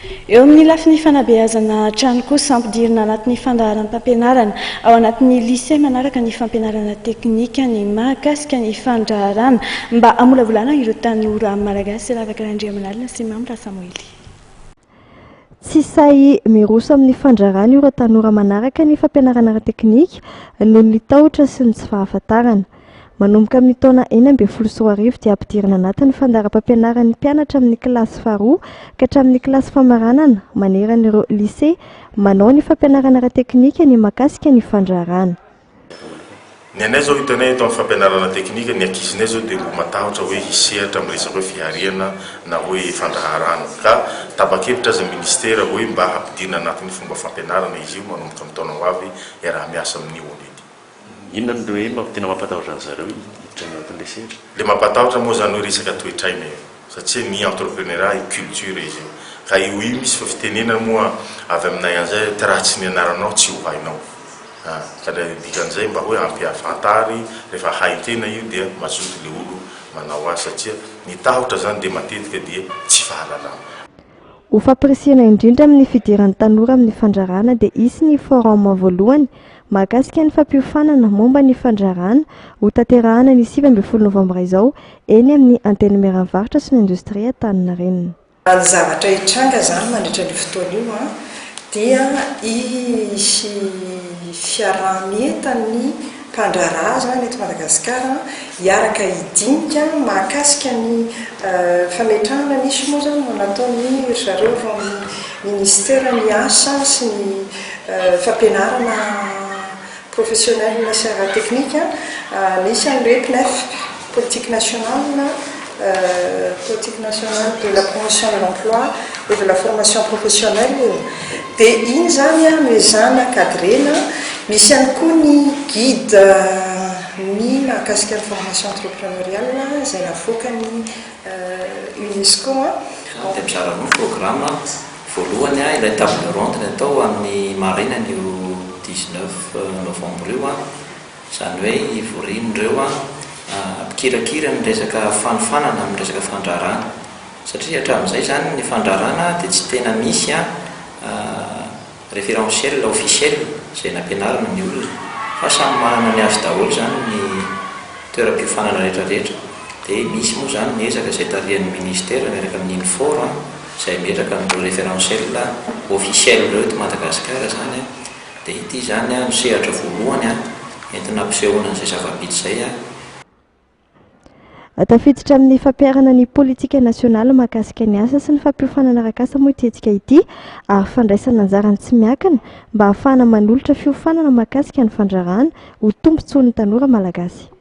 Eo amin'ny lafiny fanabeazana hatrany kosa, ampidirina anatin'ny fandaharam-pampianarana ao anatin'ny lycée manaraka ny fampianarana teknika ny mahakasika ny fandraharahana mba hamolavolana ireo tanora malagasy. Ravaka Randriamanalina sy Mamy Rasamoely. Tsy sahy miroso amin'ny fandraharahana ireo tanora manaraka ny fampianarana ara-teknika noho ny tahotra sy ny tsy fahafantarana. Manomboka amin'ny taona 2016 dia ampidirina anatin'ny fandaharam-pampianaran'ny mpianatra amin'ny kilasy faharoa ka hatramin'ny kilasy famaranana manerana ireo lycée manao ny fampianarana ara-teknika ny mahakasika ny fandraharahana. Ny anay izao hitanay eto amin'ny fampianarana teknika, ny ankizinay izao dia mbo matahotra hoe hisehatra amin'ny resaka hoe fihariana na hoe fandraharahana. Ka tapa-kevitra aza ny ministera hoe mba hampidirina anatin'ny fomba fampianarana izy io manomboka amin'ny taona ho avy iaraha-miasa amin'ny ONUDI. Inona no hoe tena mampatahotra an-dry zareo hiditra any anatin'ilay sehatra? Ilay mampatahotra moa izany hoe resaka toe-tsaina io. Satria ny entrepreneuriat io culture izy io. Ka io io misy fa fitenenana moa avy aminay any izay hoe raha tsy nianaranao tsy ho hainao. Ah, ka ilay dikan'izay mba hoe ampihafantary rehefa hain-tena io dia mazoto ilay olo manao azy satria ny tahotra izany dia matetika dia tsy fahalalana. Ho fampirisihana indrindra amin'ny fidiran'ny tanora amin'ny fandraharahana dia hisy ny forum voalohany mahakasika ny fampiofanana momba ny fandraharahana hotanterahana ny 19 novambra izao eny amin'ny Antenimieran'ny Varotra sy ny Indostria Antaninarenina. Ny zavatra hitranga izany mandritra an'io fotoana io dia hisy fiaraha-mientan'ny mpandraharaha izany eto Madagasikara hiaraka hidinika mahakasika ny fametrahana, nisy moa izany no nataon'ny ry zareo avy ao amin'ny ministeran'ny asa sy ny fampianarana professionnel sy ara-teknika, nisy an'ireo PNEF, politique nationale, politique nationale de la promotion de l'emploi et de la formation professionnelle, dia iny izany no ezahana cadrena, misy ihany koa ny guide ny mahakasika ny formation entrepreneuriale izay navoakan'ny Unesco. Dia mizara roa ny programme, voalohany ilay table ronde ny atao amin'ny marainan'io 19 novembre io, Izany hoe hivorian'ireo mpikirakira ny resaka fanofanana amin'ny resaka fandraharahana. Satria hatramin'izay izany ny fandraharahana dia tsy tena misy référentiel officiel izay nampianarina ny olona. Fa samy manana ny azy daholo izany ny toeram-piofanana rehetra rehetra. Dia misy moa izany ny ezaka izay tarihan'ny ministera miaraka amin'ny INFOR izay hametraka an'ireo référentiel officiel ireo eto Madagasikara izany. Dia ity izany no sehatra voalohany entina hampisehoana an'izay zava-bita izay. Tafiditra amin'ny fampiharana ny politika nasionaly mahakasika ny asa sy ny fampiofanana arak'asa moa ity hetsika ity ary fandraisana anjara ny tsy miankina mba hahafahana manolotra fiofanana mahakasika ny fandraharahana ho tombontsoan'ny tanora malagasy.